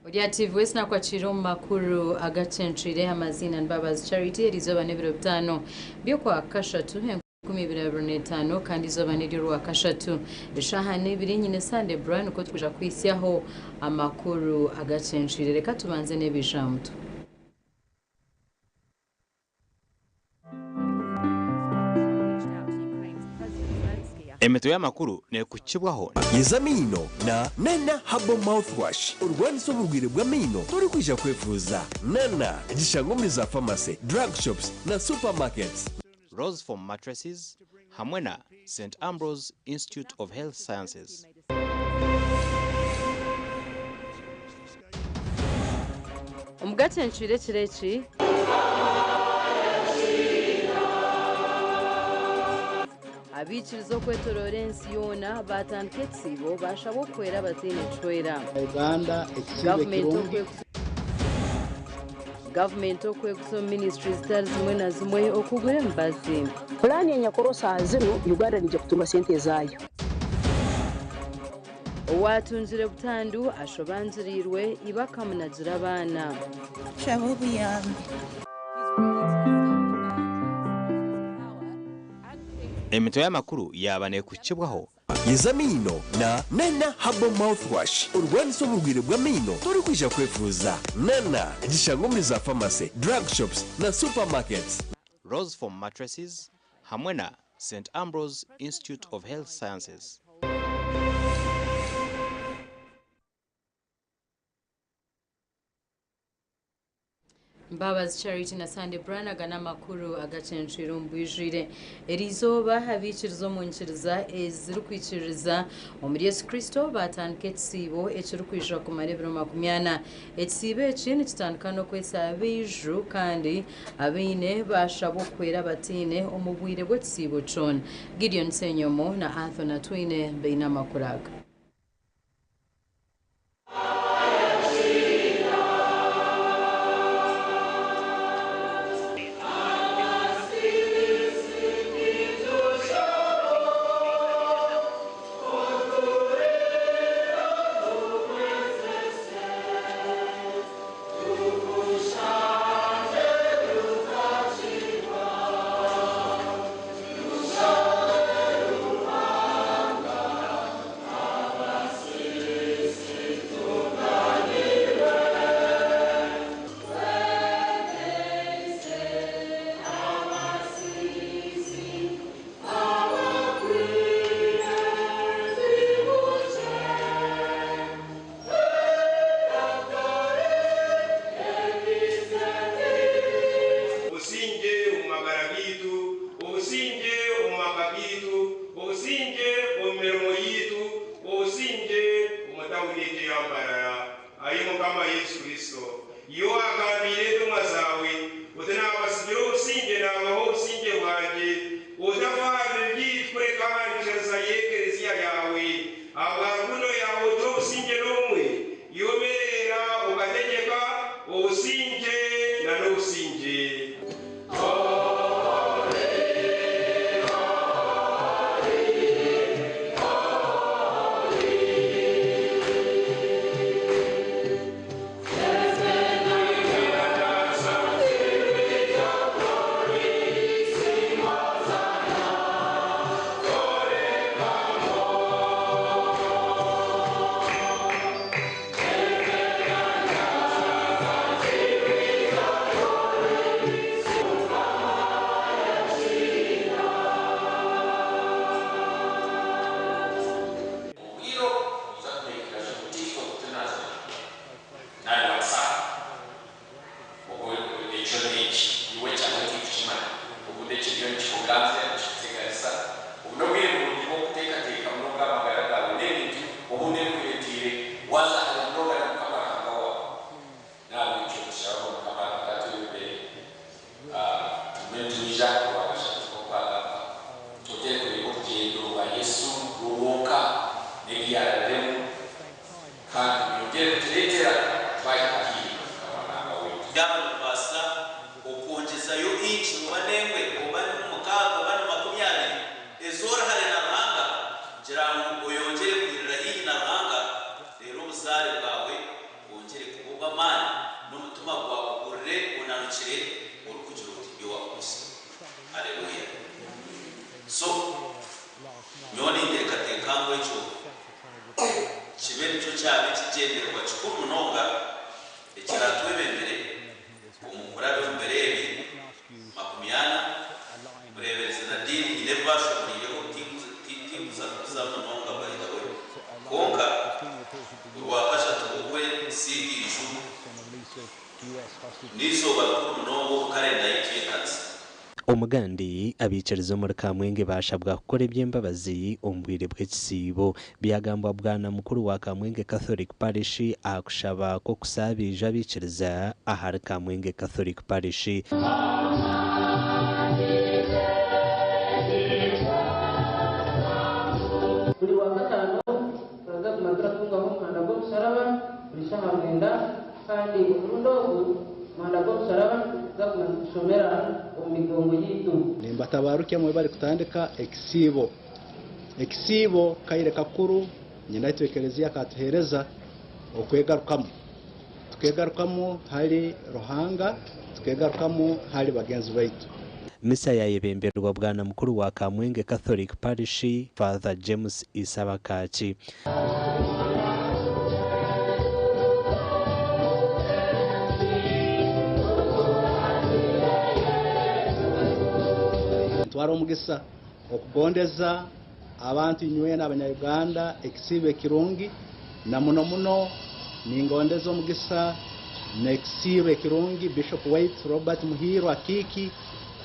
Orya TV West nakwakira omu makuru agacencwire amaziina Mbabazi Charity erizooba n'ebiro bitaano by'okwa kashatu 2025 kandi izooba n'ery'orwa kashatu eshaaha n'ebiri nyine Sunday Brian nikwo tukuja kuhitsyaho amakuru agacencwire reka tubanze n'ebijamutwe. Emitwe y'amakuru neekukibwaho. Yeza amaino na Nana Herbal Mouthwash orwanise oburwaire bw'amaino torikwija kwefuuza. Nana gishangwa omuri za pharmacy, drug shops na supermarkets. Rose Foam Mattresses hamwe na St Ambrose Institute of Health Sciences. Omugaati encwire ekiro eki. Abaikiriza okwetoroora ensi yoona baatandika ekisiibo baashabwa okuhwera abataine kihwera. Uganda ekisiibo ekirungi. Gavumenti okwekuza omu minisitule zitari zimwe na zimwe okugura emibazi. Pulaani enyakoroho saaha zinu, Uganda neija kutunga sente ezaayo. Owaatungire butandu ashobangiriirwe iba akamunagira abaana. Shaba obuyambi. Emitwe y'amakuru yaaba neekukibwaho. Yeza amaino na Nana Herbal Mouthwash orwanise oburwaire bw'amaino torikwija kwefuuza. Nana gishangwa omuri za pharmacy, drug shops na supermarkets. Rose Foam Mattresses hamwe na St Ambrose Institute of Health Sciences. Mbabazi Charity na Sunday Brian aga n'amakuru agacencwire omu bwijwire. Eriizooba abaikiriza omu nyikiriza ezirikwikiririza omuri Yesu Kristo baatandika ekisiibo ekirikwija kumara ebiro 40. Ekisiibo eki nikitandika n'okwetsa abaiju kandi abaine baashabwa okuhwera abataine omu bwire bw'ekisiibo kyona. Gideon Ssenyomo na Arthur Natwine baine amakuru aga. n'eki iwe ekyawe turikukimanya obundi ekiriyo nikikuganza nikikuteganisa obu n'obwire burungi bw'okuteekateeka munonga aha magara gaawe n'ebintu obundi ebikureeteire waaza hare munonga na Mukama Ruhanga waawe. N'ahabw'ekyo nitushaba ngu Mukama Ruhanga atwebembere tugume nitwija Orwakashatu nk'oku agamba twongyere kureeba orugyendo rwa Yesu rwonka n'ebi yaarabiremu kandi byongyere kutureetera twahika haihi na Mukama Ruhanga waitu. Yaaba nikubaasa okwongyezayo inci oba n'emwe oba ni mukaaga oba ni 20 ezi ori hare na Ruhanga kugira ngu oyongyere kwirira haihi na Ruhanga reero obuzaare bwawe bwongyere kuba obw'amaani n'omutima gwawe ohurire onanukire orikugira oti ndi owa Kristo. Haleluya! So, nyowe ninteekateeka ngu ekyo kibe nikyo kyaba ekigyendererwa kikuru munonga ekiraatwebembere omu kuraba omu biro ebi 40. Mureeberezi na diini haine ebi baashoboreireho, tinkuza kubizamu munonga by the way. Kwonka Orwakashatu rw'okwesiiga eiju n'eizooba rikuru munonga omu karenda yaitu y'ekanisa. Omugandi abaikiriza omuri Kamwenge baashabwa kukora eby'embabazi omu bwire bw'ekisiibo. Byagambwa Bwana mukuru wa Kamwenge Catholic Parish aha kushaba kw'okusaabiija abaikiriza ahari Kamwenge Catholic Parish. Buri Rwakataano turaza kuguma turatungaho omuhanda gw'omusharaba buri shaaha 9 kandi omurundi ogu omuhanda gw'omusharaba nituza kuguma nitugushomera omu migongo yaitu. Nimbatabarukya mwebale kutandika ekisiibo. Ekisiibo kaire kakuru nyina itwe ekereziya akatuheereza okwegarukamu. Tukegarukamu hali Ruhanga, tukegarukamu hali bagenzi baitu. Misa yayebemberwa Bwana mukuru wa Kamwenge Catholic Parish Father James Isabakaki. Ntwara omugisa okugondeza abantu inywena abanya-Uganda ekisiibo ekirungi, na muno muno ningondeza omugisa n'ekisiibo ekirungi Bishop waitu Robert Muhiirwa Akiiki,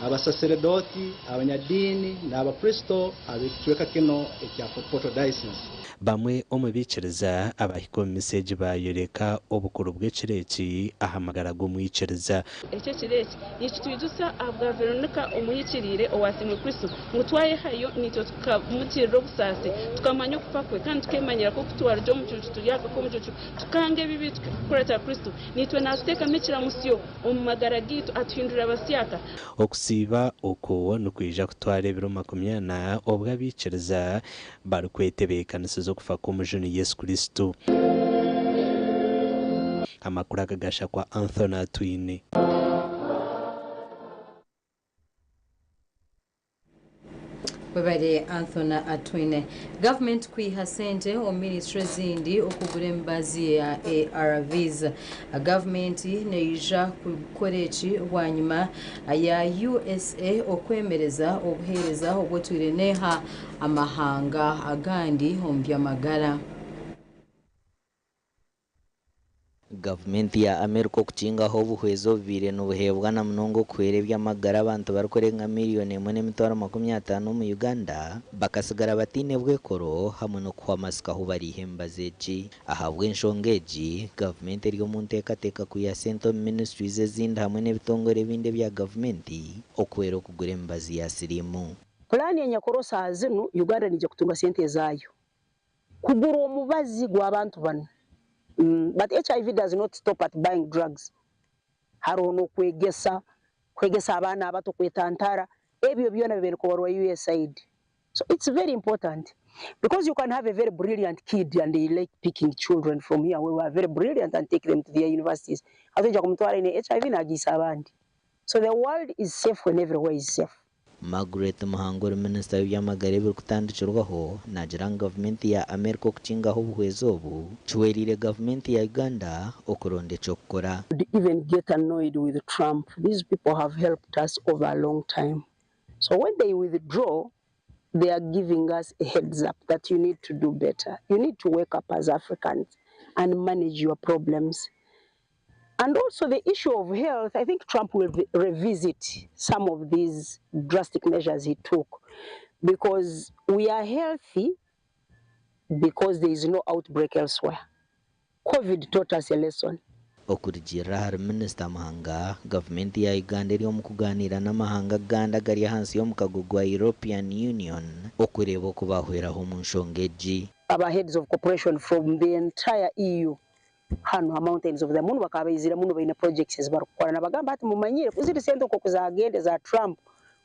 abasaseredoti, abanyadiini n'abakristo ab'ekicweka kino ekya Fort Portal Diocese. Bamwe omu baikiriza abahika omu misa egi baayoreka obukuru bw'ekiro eki aha magara g'omwikiriza. Eki ekiro eki nikitwijutsya ahabwa Veronica omuhikiriire owaasiimwe Kristo, ngu twayehayo naitwe tukamugirira obusaasi, tukamanya okufa kwe, kandi tukemanyira ku oku twarugya omu mucuucu turi agaruka omu mucuucu, tukanga ebibi tukakuratira Kristo, naitwe naatuteekamu ekiramutsyo omu magara gaitu atuhindura basyaka. Okusiiba okwo nikwija kutwara ebiro 40 obwo abaikiriza barikwetebeekanisiza okufa kw'Omujuni Yesu Kristo. Amakuru aga gashakwa Anthony Atwine. Webare Anthony Atwine. Gavumenti kwiha sente omu minisitule ezindi okugura emibazi ya ARVs. Gavumenti neija kukora eki bwanyima ya USA okwemereza obuheereza obwetwire neeha amahanga agandi omu by'amagara. Gavumenti ya Amerika okukingaho obuhwezi obubaire nibuheebwa na munonga okuhwera eby'amagara abantu barikurenga 1,050,000 omu Uganda bakasigara bataine bwekoro hamwe n'okuhwa amatsiko ahu bariiha emibazi egi. Ahabw'enshonga egi, gavumenti eri omu nteekateeka kwiha sente omu ministries ezindi hamwe n'ebitongore ebindi ebya gavumenti okuhwera okugura emibazi ya siriimu. Pulaani enyakoroho saaha zinu, Uganda neija kutunga sente ezaayo kugura omubazi gw'abantu banu. But HIV does not stop at buying drugs. Haroho n'okwegesa, kwegesa abaana abato kwetantara, ebyo byona bibaire nibikoorwa USAID. So it's very important because you can have a very brilliant kid and they like picking children from here who are very brilliant and take them to their universities. Hati oija kumutwara aine HIV naagiisa abandi. So the world is safe when everywhere is safe. Margaret Muhangu ori minisita w'eby'amagara ebirikutandikirwaho naagira ngu gavumenti ya Amerika okukingaho obuhwezi obu kihwereire gavumenti ya Uganda okuronda eky'okukora. Even get annoyed with Trump. These people have helped us over a long time. So when they withdraw, they are giving us a heads up that you need to do better. You need to wake up as Africans and manage your problems. And also the issue of health, I think Trump will revisit some of these drastic measures he took because we are healthy because there is no outbreak elsewhere. COVID taught us a lesson. Okurugiirira ahari Minisita Muhanga, gavumenti ya Uganda eri omu kugaaniira n'amahanga agandi agari ahansi y'omukago gwa European Union okureeba oku baahweraho omu nshonga egi. Aba heads of corporation from the entire EU hanu ha Mountains of the Moon bakaba baizire muno baine projects ezi barikukora nabagamba hati mumanyire ku ziri sente okwo kuzagenda eza Trump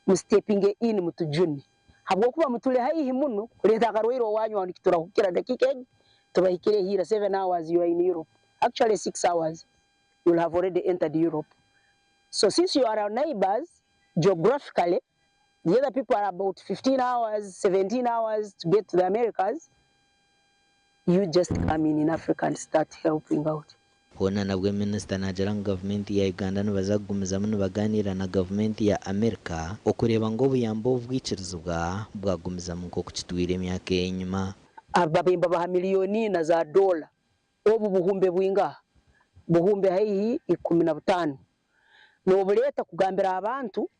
mu stepinge in mutujune habwokuba muturi haihi muno kureeta akarwaire owanyu aho nikiturahukira dakiika egi tubahikire hiira 7 hours you are in Europe actually 6 hours you will have already entered Europe so since you are our neighbors geographically the other people are about 15 hours 17 hours to get to the Americas you just come in in Africa and start helping out. Hoona nabwe minisita naagira ngu gavumenti ya Uganda nibaza kugumizamu nibagaaniira na gavumenti ya Amerika okureeba ngu obuyambi obu bwikirizibwa bwagumizamu nk'oku kitwire emyaka ey'enyima. Ababemba baha milioni ina za dola, obu buhumbe bwingaha? Buhumbe haihi 15. Nobuleeta kugambira abantu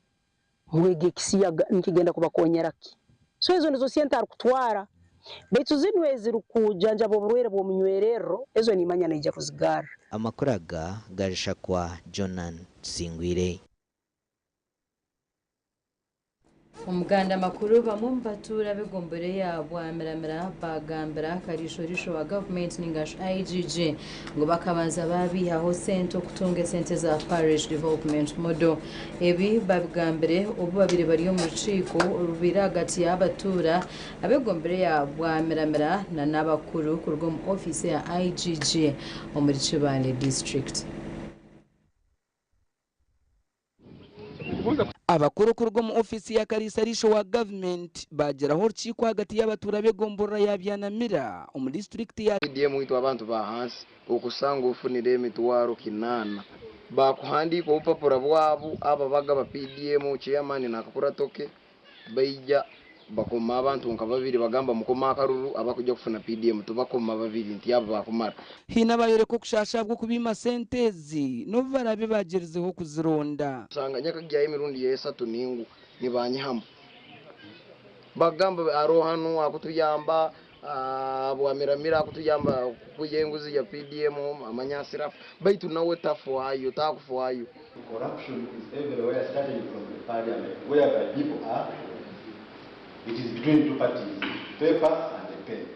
mwege ekisiyaga nikigenda kubakonyera ki? So ezo nizo sente arikutwara baitu zinu ezirikujanjaba oburwaire bw'omunywererro ezo nimanya naija kuzigarra. Amakuru aga garishakwa Jonan Tusingwire. Omuganda makuru bamwe omu batuura b'egombore ya Bwamiramira bagambira Kariishorisho wa gavumenti ningashi IGG ngu bakabanza babiihaho sente okutunga esente za Parish Development Model. Ebi babigambire obu babire bari omu rukiiko orubaire ahagati y'abatuura ab'egombore ya Bwamiramira na n'abakuru kuruga omu ofiisi ya IGG omuri Kibaale District. Abakuru okuruga omu ofiisi ya Kariisariisho wa gavumenti baagiraho orukiiko ahagati y'abatuura b'egomborora ya Byanamira omu disiturikiti ya. PDM itwe abantu ba hansi okusanga ofunire emitwaro kinaana bakuhandiika obupapura bwabu abo abagaba PDM chairman nakakuratoke baija bakoma abantu nka babiri bagamba mukome akaruru abakujja kufuna PDM tubakoma babiri nti abo bakumara. Haine abayoreka okushasha ahabw'okubiima sente ezi n'obu baraabe baagyerizeho kuzironda. Osanga nyakagyayo emirundi esatu ningu nibanyihamu bagamba aroho hanu akutuyamba bwamiramira akutuyamba kwiha enguzi ya PDM amanyasirafu baitu nawe tafwayo takufwayo. Corruption is everywhere, starting from the parliament, whereby people are, it is between two parties, paper and the pen.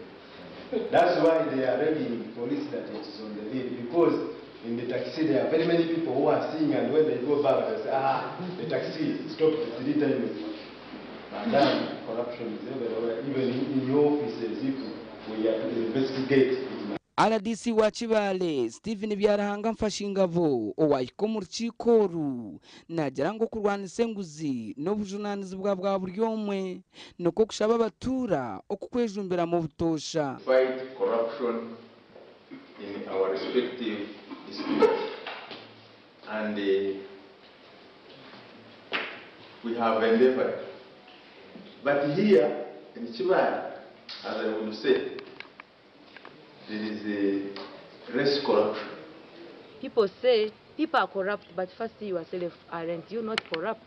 That's why they are reading police that it is on the lead, because in the taxi there are very many people who are seeing, and when they go back they say, the taxi stopped 3 times. And then corruption is everywhere, even in your offices, if we are to investigate it. RDC wa Kibaale Stephen Byarahanga Mfashingabo owahika omu rukiiko oru naagira ngu okurwanisa enguzi n'obujunaanizibwa bwa buri omwe nikwo kushaba abatuura okukwejumbiramu obutoosha. Fight corruption in our respective districts, and we have endeavored. But here in Kibaale, as I would say, there is a race corruption. People say people are corrupt, but first see yourself, aren't you not corrupt?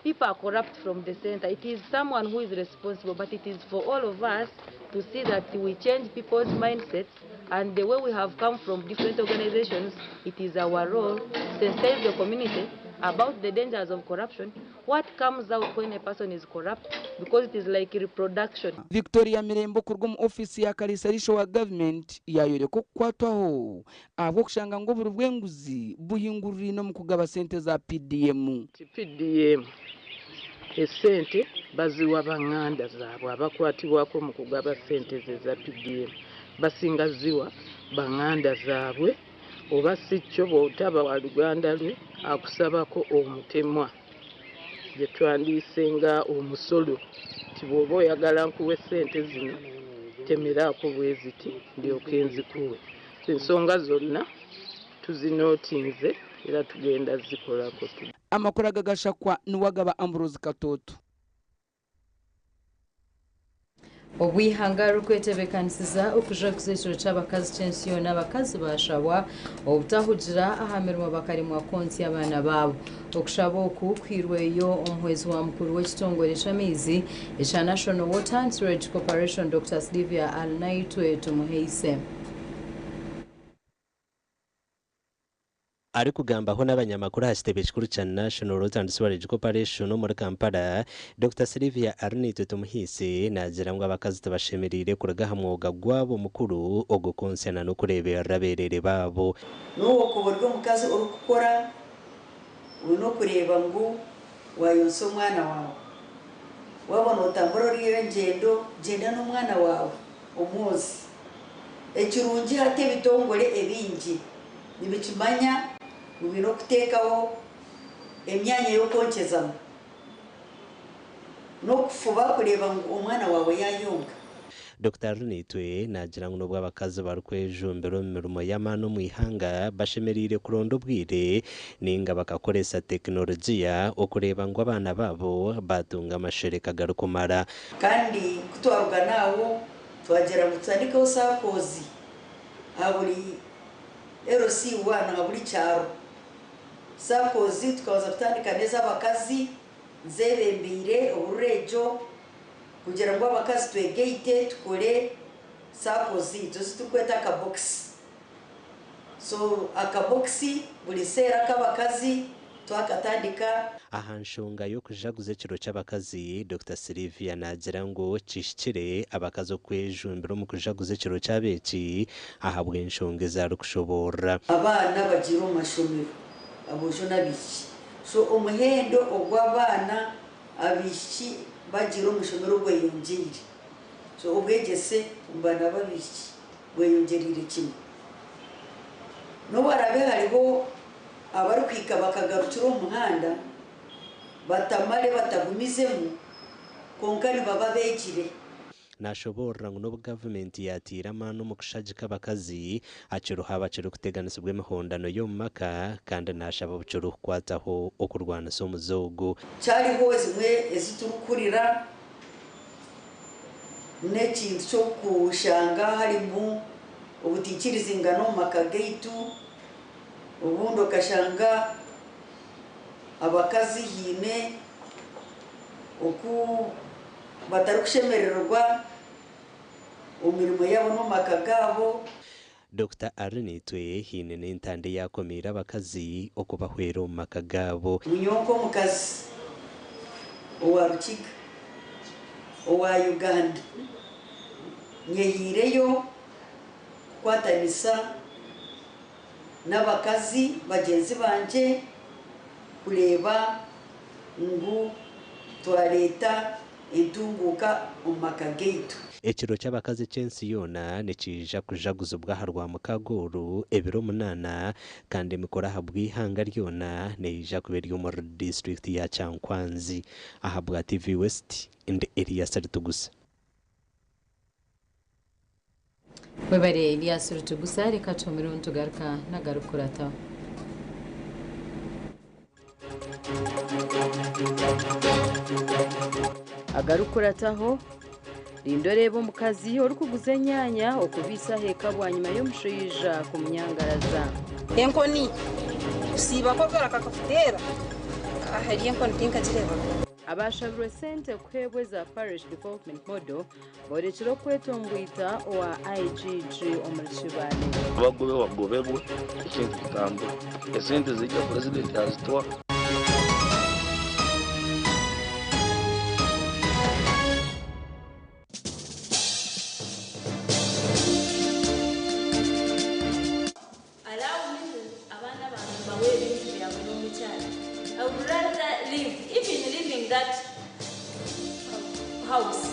People are corrupt from the center. It is someone who is responsible, but it is for all of us to see that we change people's mindsets, and the way we have come from different organizations, it is our role to sensitize the community about the dangers of corruption, what comes out when a person is corrupt, because it is like reproduction. Victoria Mirembo kuruga omu ofiisi ya Kariisariisho wa gavumenti yayoreka okukwatwaho ahabw'okushanga ngu oburi bw'enguzi buhinguririine omu kugaba sente za PDM. PDM esente baziwa banganda zaabwe abakwatibwako mu kugaba sente ze za PDM basinga ziwa banganda zaabwe oba si kyo bw'otaba wa luganda lwe akusabako omutemwa gye twandiise nga omusolo nti bw'oba oyagala nkuwe sente zino temeraako bwe ziti ndyoke nzikuwe. Ensonga zonna tuzinootinze era tugenda zikolako. Amakuru aga gashakwa niwagaba Ambrose Katoto. Obwihanga rukwetebekanisiza okujaguza ekiro ky'abakazi ky'ensi yoona, abakazi bashabwa obutahugira aha mirimo bakaremwa kwonsya abaana baabo. Okushaba oku kuhairweyo omuhwezi wa mukuru w'ekitongore ky'amaizi ekya National Water and Sewerage Corporation, Dokita Sylvia Arinaitwe Tumuhaise. Arikugambaho n'abanyamakuru aha kitebe kikuru kya National Water and Sewerage Corporation omuri Kampala, Dokita Sylvia Arinaitwe Tumuhaise naagira ngu abakazi tibashemereire kuruga aha mwoga gwabo mukuru ogw'okwontsya na n'okureeberera abeereere baabo. N'obu okuba ori omukazi orikukora, oine okureeba ngu waayontsya omwana waawe. Waaba nootambura ori engyendo, gyenda n'omwana waawe omwontsye. Ekirungi hati ebitongore ebingi nibikimanya ngu biine okuteekaho emyanya y'okwonkyezamu n'okufuba kureeba ngu omwana waawe yaayonka. Dokita Arinaitwe naagira ngu n'obu abakazi barikwejumbira omu mirimo y'amaani omu ihanga, bashemereire kuronda obwire ninga bakakoresa tekinologiya okureeba ngu abaana baabo baatunga amashereka garikumara. Kandi ku twaruga n'aho twagira ngu tutandikeho SACCOs aha buri LC one aha buri kyaro. SACCOs tukabanza kutandika n'ez'abakazi nzebembeire obururegyo kugira ngu abakazi twegaite tukore SACCOs zaitu ezi turikweta akabokisi. So akabokisi buri seera ak'abakazi twakatandika. Aha nshonga y'okujaguza ekiro ky'abakazi, Dokita Sylvia naagira ngu kihikire abakazi okwejumbira omu kujaguza ekiro kyabo eki ahabw'enshonga ezi arikushoboorora. Abaana bagiire omu mashomero, aboojo n'abaishiki. So omuhendo ogw'abaana abaishiki bagiire omu ishomero gweyongyeire. So obwegyese omu baana b'abaishiki bweyongyereire kimwe. N'obu haraabe hariho abarikuhika bakagarukira omu muhanda batamare batagumizemu, kwonka nibaba beegire. Nashoboorora ngu n'obu gavumenti yaataire amaani omu kushagika abakazi, hakiriho abakirikuteganisibwa emihondano y'omu maka kandi nashaba obukirikukwataho okurwanisa omuze ogu. Kyariho ezimwe ezi turikuhurira n'ekintu ky'okushanga harimu obutaikirizingana omu maka gaitu, obundi okashanga abakazi haine oku batarikushemerererwa omu mirimo yaabo n'omu maka gaabo. Dokita Arinaitwe haine n'entanda ei akomeire abakazi okubahwera omu maka gaabo. Nyowe nk'omukazi owa Rukiga, owa Uganda, nyehaireyo kukwatanisa n'abakazi bagyenzi bangye kureeba ngu twareeta entunguuka omu maka gaitu. Ekiro ky'abakazi eky'ensi yoona nikiija kujaguzibwa aha Rwamukaaga oru ebiro munaana kandi emikoro ahabw'eihanga ryona neija kuba eri omuri disiturikiti ya Kyankwanzi. Ahabwa TV West, ndi Elias Ritugusa. Webare Elias Rutugusa, reka tuhumure nitugaruka n'agarikukurataho. Agarikukurataho, rinda oreebe omukazi orikuguza enyaanya okubiisa aheeka bwanyima y'omushaija kumunyangaraza. Enkoni kusiiba kwo kakakuteera ahari enkoni tinkagireebaga. Abashabirwe sente kuheebwa eza Parish Development Model borekire okwetomboita owa IGG omuri Kibaale. Abagobe bagobebwe ekintu kitambure. Esente ziija Purezidenti azituha. Allow me to abaana bange mbawe ebintu byabwe n'omukyala. I would rather leave, even leaving that house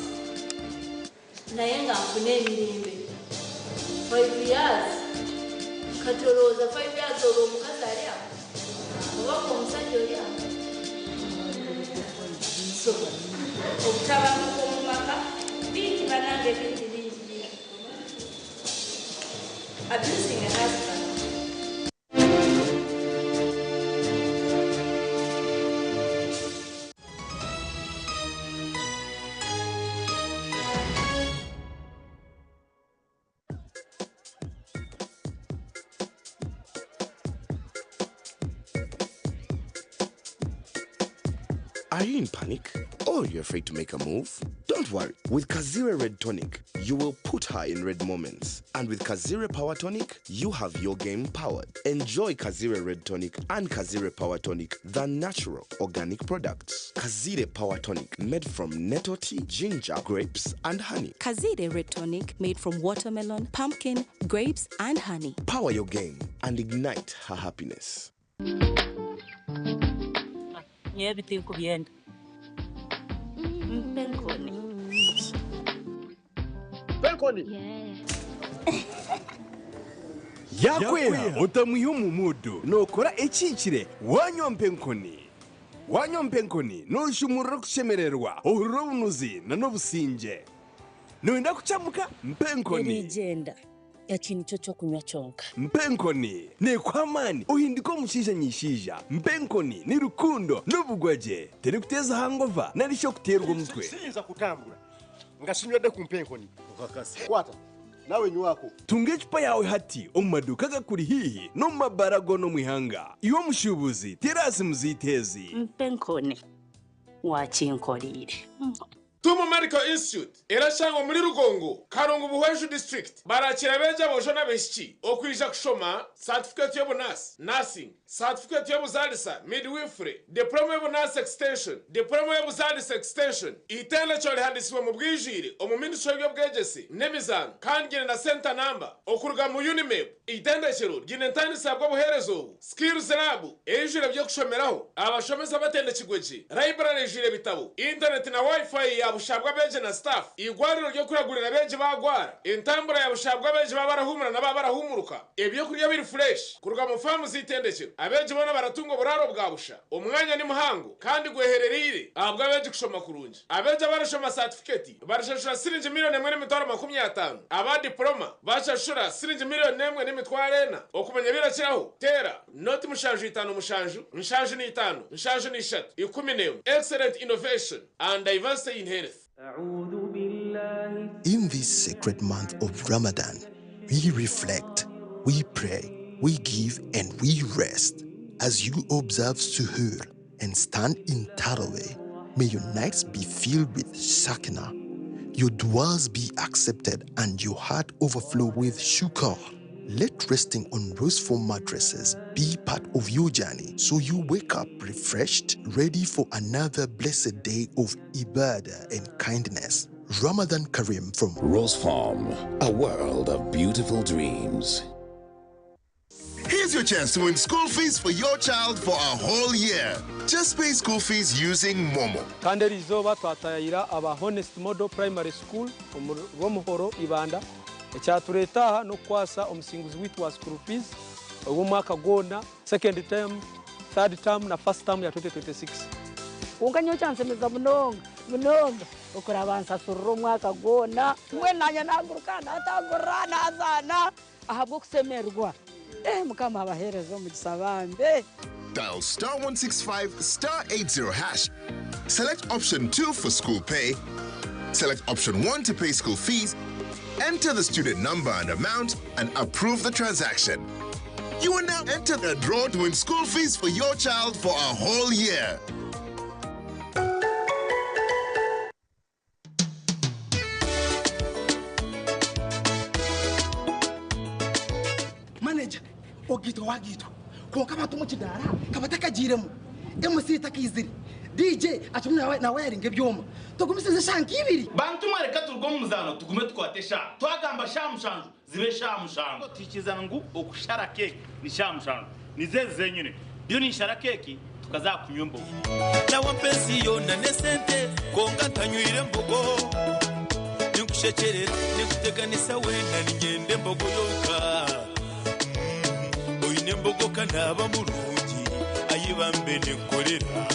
naye nga nfune emirembe. 5 years, kati olowooza 5 years olwo omukazi ali awo oba gwe omusajja oli awo? So obutabanguko mu maka bingi, banange, bingi bingi bingi. Abusing a husband. Are you in panic? Or you're afraid to make a move? Don't worry. With Kazire Red Tonic, you will put her in red moments. And with Kazire Power Tonic, you have your game powered. Enjoy Kazire Red Tonic and Kazire Power Tonic, the natural organic products. Kazire Power Tonic, made from nettle tea, ginger, grapes, and honey. Kazire Red Tonic made from watermelon, pumpkin, grapes, and honey. Power your game and ignite her happiness. Nyowe ebi tinkubyenda. Mpa enkoni. Mpa enkoni. Yakwera otamwiha omu muudu nookora ekihikire wanywa mpa enkoni. Wanywa mpa enkoni nooshumurura okushemererwa, ohurira obunuzi n'obusingye. Nooyenda kukyamuka? Mpa enkoni. Erigyenda. Eki nikyo ky'okunywa kyonka. Mpa enkoni neekuha amaani ohindike omushaija nyishaija. Mpa enkoni ni rukundo n'obugwagye. Terikuteeza hangova nari shi okuteerwa omutwe. Siyinza kutambura nga sinywedde ku mpa enkoni. Kwata nawe nywako. Tunga ecupa yaawe hati omu maduuka agakuri haihi n'omu mabaara goona omu ihanga. Iwe omushuubuzi, teera aha simu zaitu ezi. Mpa enkoni wakinkoreire. Tumu Medical Institute erashangwa omuri Rugongo, Karungu Buhweju District. Barakira abeegi aboojo n'abaishiki okwija kushoma satifikeeti y'obunaasi, Nursing, satifikeeti y'obuzaalisa, Midwifery, Diploma y'obunaasi Extension, Diploma y'obuzaalisa Extension. Eitendekero rihandisibwe mu bwijwire omu Ministry y'eby'obwegyese n'emizaano kandi ryine na Centre Number okuruga mu UNIMEB. Eitendekero ryine entandisa bw'obuheereza obu, Skills Lab eijwire eby'okushomeraho, abashomesa batendekirwe gye, library eijwire ebitabo, intaneti na Wi-Fi ya busha bw'abeegi na staff, eigwariro ry'okuragurira abeegi baagwara, entambura ya busha bw'abeegi baaba barahuumura na baaba barahuumuruka, ebyokurya biri fureshi kuruga mu faamu z'eitendekero. Abeegi boona baratunga oburaaro bwa busha. Omwanya ni muhango kandi gweherereire ahabw'abeegi kushoma kurungi. Abeegi abarashoma saatifiketi barashashura siringi miriyoni emwe n'emitwaro 50, aba dipuloma bashashura siringi miriyoni emwe n'emitwaro ena. Okumanya ebirakiraho, teera noti 757 75 73 11. Excellent innovation and diversity in health. In this sacred month of Ramadan, we reflect, we pray, we give, and we rest. As you observe Suhoor and stand in Taraweh, may your nights be filled with Sakina, your duas be accepted, and your heart overflow with shukr. Let resting on rose foam mattresses be part of your journey so you wake up refreshed, ready for another blessed day of ibadah and kindness. Ramadan Kareem from Rose Farm, a world of beautiful dreams. Here's your chance to win school fees for your child for a whole year. Just pay school fees using Momo. Kandi eri izooba twatayayira aba Honest Model Primary School omu Rwomuhoro Ibanda. Ekyatureeta aha n'okukwasa omusinguzi waitu wa school fees ow'omwaka gwona, second term, third term na first term ya 2026. Kwonka nyowe kyanshemeza munonga munonga okuraba nsasurira omwaka gwona. Mbwenu naanye naaguruka naatangurira naazaana ahabw'okushemererwa. Eh, Mukama abaheereze omugisa bambe. Dial star 165 star 80 hash. Select option 2 for school pay. Select option 1 to pay school fees. Enter the student number and amount and approve the transaction. You are now entered a draw to win school fees for your child for a whole year. Manager, ogaitwa wagaitwa kwonka abantu omu kidaara ka batakagiiremu. MC takaizire, DJ akirimu nawayaringa ebyoma. Tugumisirize eshaaha nk'ibiri. Bantu mwe reka turuge omu muzaano tugume tukwate eshaaha. Twagamba shaaha mushanju zibe shaaha mushanju. Twikiriza ngu okushara keeki ni shaaha mushanju. Nizo ezi zenyine. Ndiyo ninshara keeki tukaza aha kunywa embogo. Nawe ampa ensi yoona n'esente kwonka ntanywire mbogo. Ninkushekyerera ninkuteganisa weena niinyenda embogo yonka. Oine embogo ka naaba murungi ayi bambe ninkukorera.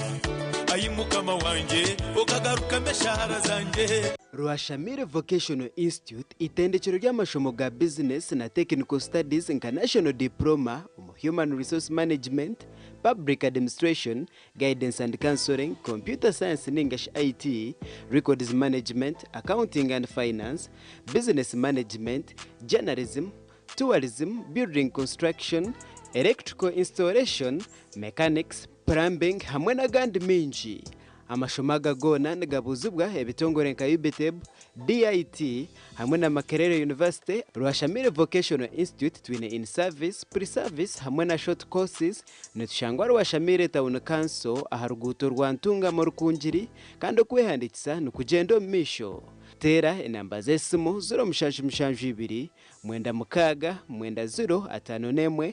Ayi mukama wangye okagarukamu eshaara zangye. Rwashamire Vocational Institute itendekero ry'amashomo ga Business na Technical Studies nka National Diploma omu Human Resource Management, Public Administration, Guidance and Counselling, Computer Science ninga shi IT, Records Management, Accounting and Finance, Business Management, Journalism, Tourism, Building Construction, Electrical Installation, Mechanics, Plumbing hamwe n'agandi maingi. Amashomo aga goona nigabuuzibwa ebitongore nka UBITEB, DIT hamwe na Makerere University. Rwashamire Vocational Institute twine in service, pre service hamwe na short courses. Nitushangwa Rwashamire Town Council aha ruguuto rwa Ntungamo Rukungiri kandi okwehandiikisa nikugyenda omu maisho. Teera enamba z'esimu 0772 96 90 51.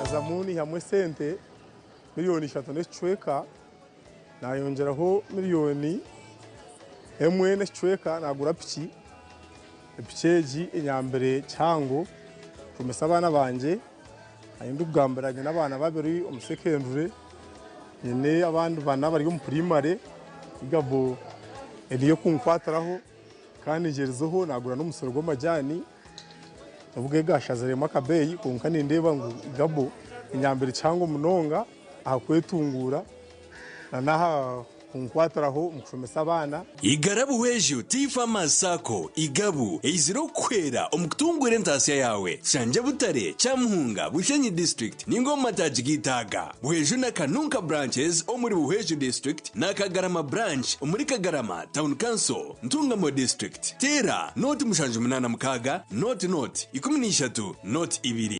Azamu niihamu esente miliyoni 3 n'ekicweka, naayongyeraho miliyoni 1 n'ekicweka naagura piki. Epiki egi enyambire kihango kushomesa abaana bangye. Ahi ndikugambira nyine abaana babiri omu secondary, nyine abandi bana bari omu primary. Igabo eriyo kunkwatiraho kandi ngyerizeho naagura n'omusiri gw'amajaani. Obwe gashaziremu akabeeyi kwonka nindeeba ngu igabo enyambire kihango munonga aha kwetunguura n'aha kunkwatiraho omu kushomesa abaana. Igara Buhweju Tea Farmers Sacco, Igabu, eizire okukuhwera omu kutunguura entaasya yaawe. Tushangye Butare, Kyamuhunga, Bushenyi District ninga omu mataagi gaitu aga, Buhweju na Kanunka Branches omuri Buhweju District na Kagarama Branch omuri Kagarama Town Council, Ntungamo District. Teera 0786 00 13 02.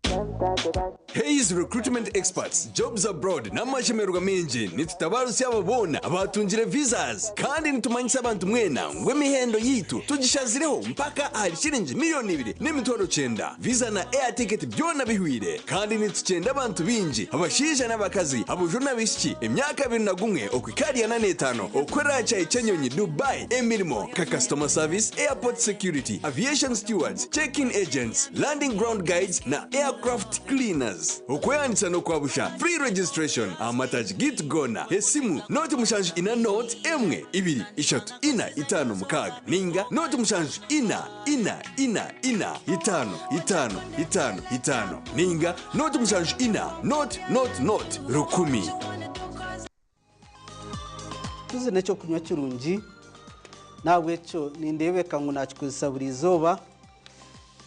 Hays Recruitment Experts, Jobs Abroad n'amashemererwa maingi nitutabarutsya abo boona abaatungire visas kandi nitumanyisa abantu mwena ngu emihendo yaitu tugishazireho mpaka ahari shiringi 2,900,000. Visa na air ticket byona bihwire kandi nitukyenda abantu baingi abashaija n'abakazi, aboojo n'abaishiki emyaka 21 okuhika ahari 45 okukorera aha kyayi ky'enyonyi Dubai emirimo nka customer service, airport security, aviation stewards, check-in agents, landing ground guides na aircraft cleaners. Okwehandiikisa n'okwa busha, free registration, aha mataagi gaitu goona. Esimu, 074 0 1 2 3 4 5 6 ninga 0 7 4 4 4 4 5 5 5 5 ninga 0 7 4 0 0 0 1000. Tuzi n'ekyokunywa kirungi, n'ahabw'ekyo nindeebeka ngu naakikozesa buri izooba.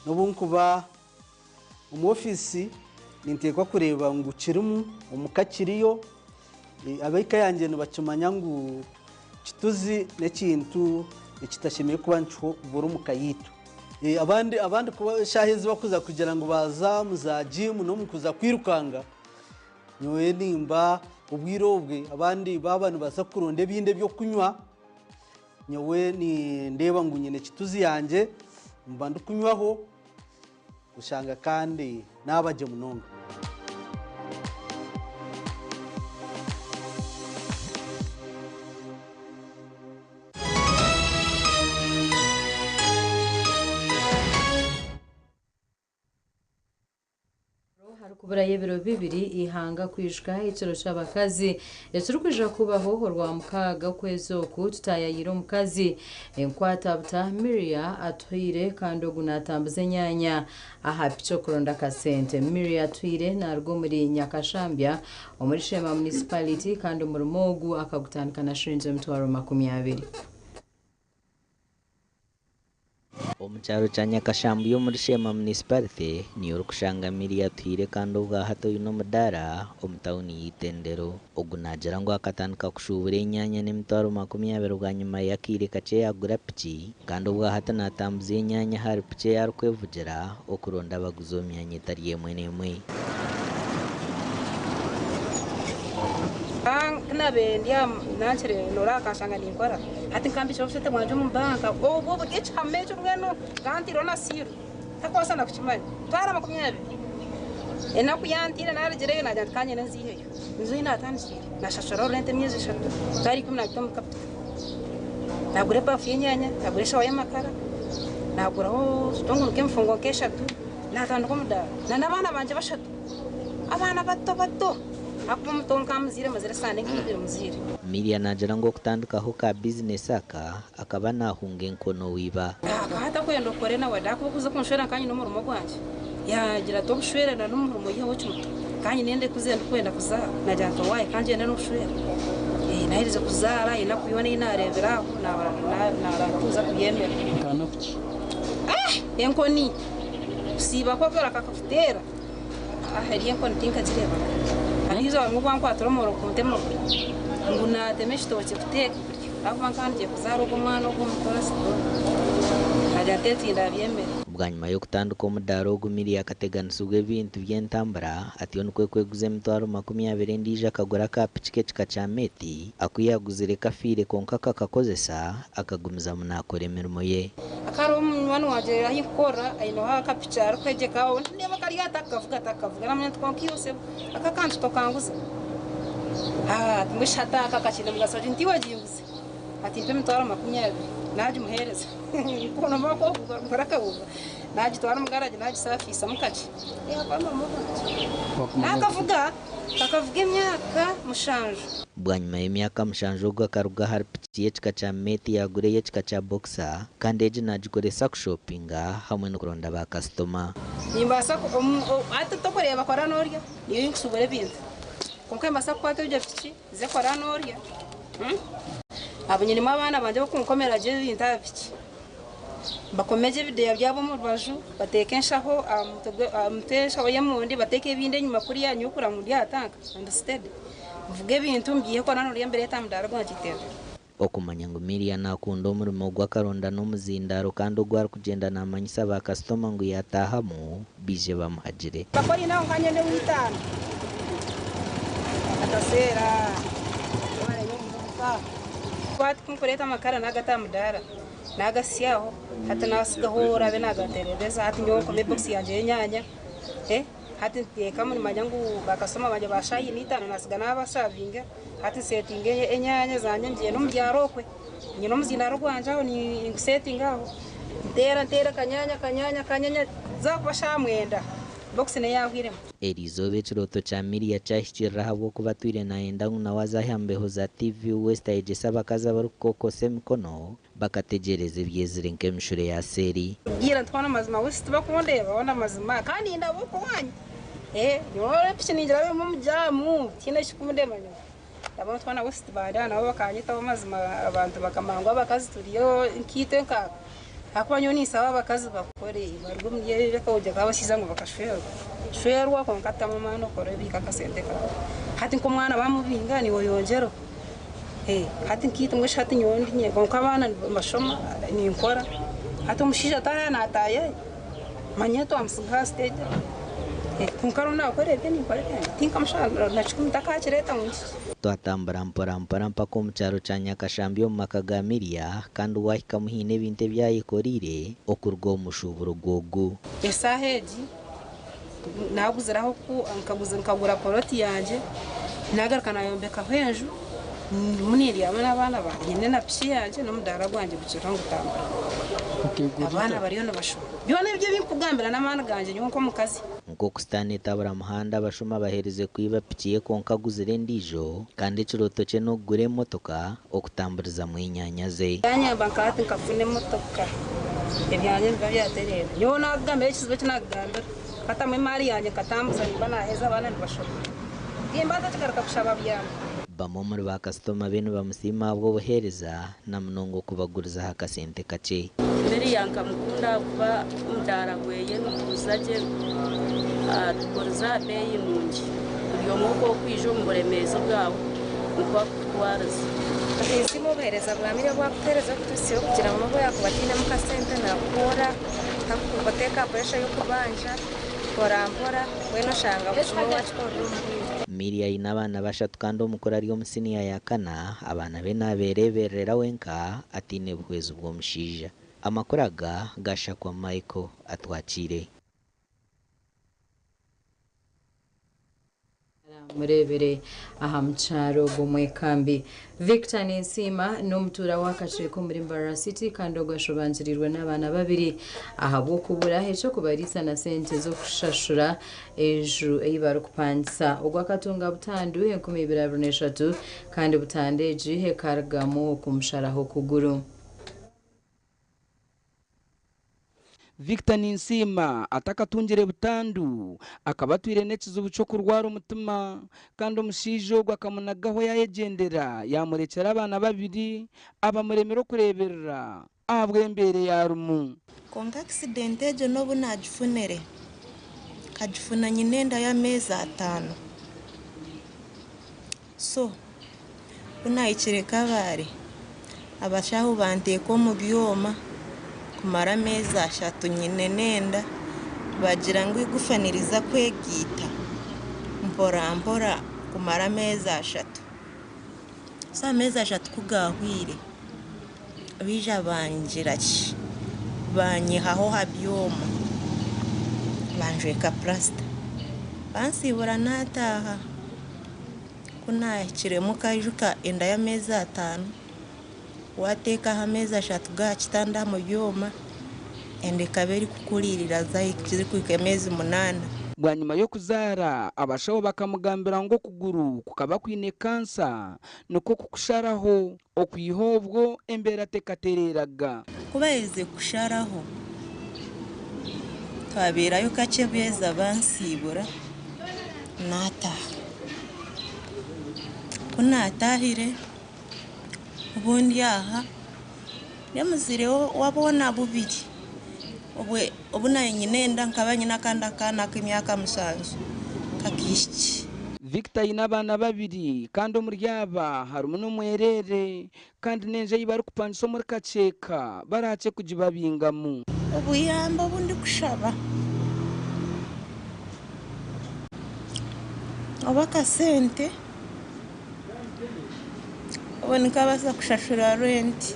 N'obu nkuba omu ofiisi ninteekwa kureeba ngu kirimu, omuka kiriyo. Ab'eka yangye nibakimanya ngu kituzi n'ekintu ekitashemereire kuba nikibura omu ka yaitu. Abandi abandi kuba eshaaha ezi bakuza kugira ngu baaza omu za jiimu n'omu kuza kwirukanga, nyowe nimba obwire obwe abandi baaba nibaza kuronda ebindi ebyokunywa, nyowe nindeeba ngu nyine kituzi yangye mba ndikunywaho oshanga kandi naaba gye munonga. Harikuburayo ebiro bibiri eihanga kwijuka ekiro ky'abakazi ekirikwija kubaho orwamukaaga okwezi oku tutaayayiire omukazi enkwatabuta Miria Atuhaire kandi ogu naatambuza enyanya aha piki okuronda akasente. Miria Atuhaire naaruga omuri Nyakashambya omuri Sheema Municipality kandi omurimo ogu akagutandika na shiringi 20,000. Omu kyaro kya Nyakashambuya omuri Sheema Municipality niyo orikushanga Milly Atuhaire kandi obwahati oine omudaara omu tauni ya Itendero. Ogu naagira ngu akatandika kushuubura enyanya n'emitwaro 20 bwanyima y'akaire kakye yaagura piki kandi obwahati naatambuza enyanya ahari piki ei arikwevugira okuronda abaguzi omu myanya etari emwe n'emwe. Ku naabaire ndi aha nankire noora akanshanga ninkora hati nkambiikira obusente bwangye omu banka obwo buri ekihama ekyo mbwenu kantaireho na siiru takubaasa na kukimanya mitwaro 20 enaku yantaire naarugireyo naagira nti kangende nziiheyo nizo ei naatandikiire naashashuraho rent emyezi 3 mitwaro 10 naagita omu capital naagura ebaafu y'enyanya naagura eshaho y'amakara naaguraho stongo nk'emifungo nk'eshatu naatandika omudaara na n'abaana bangye bashatu abaana bato bato ahakuba omuto nkamuzaire mazire esande nk'ibiri muzaire. Miria naagira ngu okutandikaho ka bizinesi aka akaba naahunga enkono wiiba. Akaba atakwenda okore nawe ahakuba okuza kunshwera nkaba nyine omurimo gwangye yaagira ati obushwere na n'omurimo oiheho kimuto nkaba nyine endeku ze ndikwenda kuzaara naagira nti owaaye kangyende n'obushwere naherize kuzaara enaku yoona ei naareebire aho naaratuuza kubyemera. Enkoni kusiiba kwo akakakuteera ahari enkoni tinkagireebaga. Hariho bamwe bankwatira omuro kuntemagura ngu naatema ekitookye kuteeka kurya ahakuba nkaba ngiye kuzaara ogwo omwana ogwo omuto sitoma nkagira nti eki tindabyemera. Bwanyima y'okutandika omudaara ogu Milly akateganisibwa ebintu by'entambura atyo nikwo kweguza emitwaro 20 endiijo akagura akapiki k'ekika kya Meti aku yaaguzire kafiire kwonka akakakozesa akagumizamu naakora emirimo ye. Hakaba hariho munywani wangye ahu nkukorera aineho akapiki arikwegyekaho ndeeba kari aha takakavuga takakavuga naamanya nti kwonka iwe sebo aka akantu tokanguza? Ati mbwenu shi hati aka kakiine mugasho ki? Nti iwe ginguze. Ati mpa emitwaro 20 naagimuheereza nkora akahuuba naagitwara omu garagi naagisafiisamu kakye yaakora omurimo gwangye. Naakavuga kakavuga emyaka 7. Bwanyima y'emyaka 7 ogu akaruga ahari piki y'ekika kya Meti yaagura ey'ekika kya Boxer kandi egi naagikoresa kushopinga hamwe n'okuronda baakasitoma. Nimbaasa hati tokureeba kora n'orya niyo ei nkushubura ebintu kwonka nimbaasa kukwata egyo piki nze kora n'orya. Abo nyinemu abaana bangye abakunkomera gye ebintu aha piki. Bakome gye ebideeya byabo omu rubaju, bateeke enshaho aha mutwe enshaho y'emondi, bateeke ebindi enyima kuriya nyowe kureba ngu ndi aha tanka ndi steady. Nvuge ebintu mbiihe kora n'orya mbireete aha mudaara gwangye Itendero. Okumanya ngu Miria naakunda omurimo ogu akaronda n'omuzindaaro kandi ogu arikugyenda naamanyisa baakasitoma ngu yaataahamu baije bamuhagire. Bakora inaho nkanye ndi ow'eitaano akaseera hati ku nkureeta amakara naagata aha mudaara naagasyaho hati naasigaho oraabe naagaterereza hati nyowe nkome ebokisi yangye y'enyaanya hati nteekamu nimanya ngu baakasitoma bangye ba shaaha ina itaano naasiga naabasavinga hati nsetinga enyaanya zangye ngyenda omu byaro okwe nyine omuzindaaro gwangye aho ningusetinga aho nteera nteera akanyanya kanyanya kanyanya zaakuba shaaha 9 bokisi neyaahwiremu. Eri izooba ekirooto kya Miria kyahikirira ahabw'okuba atwire naayenda ngu nawe aze aha mbeho za TV West ayegyese abakazi abarikukokosa emikono bakategyereza ebyezire nk'emishure ya seeri. Bwira nti hoona amazima West tibakundeeba hoona amazima kandi ndaba okwo waanyu nyowe piki ningira barimu omu jaamu tihaine ekirikundeema nyowe. Ndaba nti hoona West bandeeba nabo bakanyetaho amazima abantu bakamanya ngu abakazi turiyo nkaitwe nkaaka. Ahakuba nyowe ninsaba abakazi bakore baruge omuri ebi eby'akahuugye k'abashaija ngu bakashwerwa. Shwerwa kwonka tamu amaani okore obiike akasente kaawe. Hati nk'omwana bamubinga niiwe oyongyereho. Hati nkaitwe mbwenu shi hati nyowe ndi nyenka kwonka abaana nibashoma ninkora. Hati omushaija taaha naataayayo manya twamutsiga aha siteegi aho. Kwonka ariho naakora ebye ninkora ebyangye tinkamushanga na kikumi takakireeta ngu nikiki. Twatambura mpora mpora mpaka omu kyaro kya Nyakashambi omu maka ga Miria kandi waahikamu haine ebintu ebi ayekoreire okuruga omu mushuuburo gw'ogu. Esaaha egi naaguziraho ku nkagura poloti yangye naagaruka naayombekaho enju ndimu nindyama n'abaana bangye nyine na piki yangye n'omudaara gwangye gukiriho ngutambura. Abaana bariyo nibashoma. Byona ebyo ebi nkukugambira n'amaani gangye nyowe nk'omukazi. Nk'oku sitaane etabura muhanda abashuma baherize kwiba piki ye kwonka aguzire endiijo kandi ekirooto kye n'okugura emotoka okutamburizamu enyaanya ze. Yanyamba nka hati nkafuna emotoka ebyangye nibiba byatereera. Nyowe naakugambira ekizibu eki naakugambira nkatamu emaari yangye nkatambuza nimba naaheza abaana nibashoma. Timba ntakigaruka kushaba buyambi. Bamwe omuri baakasitoma be nibamusiima ahabw'obuheereza na munonga okubaguriza aha kasente kakye. Miria nkamukunda ahakuba omudaara gweye niguguza gye, atuguriza aha beeyi nungi. Buri omwe oku orikwija omu buremeezi bwawe nikwo arikukutwariza. Ninsiima obuheereza bwa Miria obu arikutuheereza okutuhitsya kugira ngu n'obu yaakuba atainemu kasente nakuhwera, takuteeka puresha y'okubanja, mpora mpora mbwenu oshanga buri kimwe waakikorera omu bwire. Miria aine abaana bashatu kandi omukuru ari omu siniya ya kana, abaana be naabereeberera wenka ataine buhwezi bw'omushaija. Amakuru aga gashakwa Michael Atwakiire. Mureebere aha mukyaro gw'omwekambi. Victor Ninsiima n'omutuura w'akakiiko omuri Mbarara City kandi ogwo ashobangirirwe n'abaana babiri ahabw'okubura eky'okubariisa na sente z'okushashura enju ei barikupangisa. Ogwo akatunga butandu 2023 kandi butandu egi ekarugamu okumusharaho okuguru. Victor Ninsiima atakatungire butandu akaba atwire n'ekizibu ky'okurwara omutima kandi omushaija ogwo akamunagaho yaayegyendera yaamurekyera abaana babiri abamuremire okureeberera ahabw'embeera ei arimu. Kwonka akisidenti egyo n'obu naagifunire, nkagifuna nyine enda y'ameezi 5. So ku naahikire Kabale, abashaho banteeka omu byoma kumara ameezi ashatu nyine n'enda, bagira ngu eigufa niriza kwegaita mpora mpora kumara ameezi ashatu. So ameezi ashatu ku gaahweire, baija bangira ki, banyihaho aha byoma, banjweka purasita, bansiibura naataaha. Ku naahikiremu nkajuka enda y'ameezi ataano, waateekaho ameezi ashatu g'aha kitanda omu byoma, enda ekaba erikukuririra zirikuhika ameezi munaana. Bwanyima y'okuzaara, abashaho bakamugambira ngu okuguru kukaba kwine kansa nikwo kukusharaho. Okwiha obwo embeera tekatereeraga. Ku baaherize kusharaho, twabeerayo kakye beeza bansiibura naataaha. Ku naataahire, obu ndi aha ndi omuzaire w'aboona bubiri. Obwe obu naabaire nyine enda nkaba nyine akandi akaana k'emyaka mushanju k'akaishiki. Victor aine abaana babiri kandi omuri aba harimu n'omwereere kandi n'enju ei barikupangisa omuri Kakyeka barahakye kugibabingamu. Obuyambi obu ndikushaba oba akasente obu nikabaasa kushashura renti,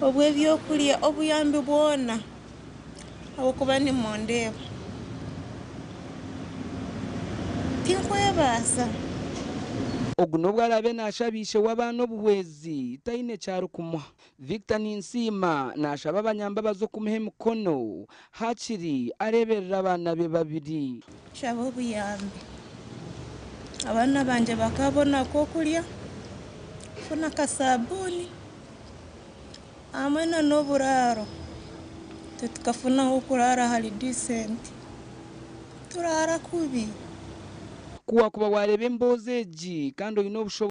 obw'ebyokurya, obuyambi bwona ahabw'okuba nimundeeba tinkwebaasa. Ogu n'obu araabe naashaba ishe w'abaana obuhwezi, taine eki arikumuha. Victor Ninsiima naashaba abanyambabazi okumuha emikono haakiri areeberera abaana be babiri. Nshaba obuyambi abaana bangye bakabona ak'okurya, kufuna akasabuuni hamwe n'oburaaro. Itwe tukafuna ah'okuraara hari decent, turaara kubi. Ku waakuba waareeba emboozi egi kandi oine obushoboorozi.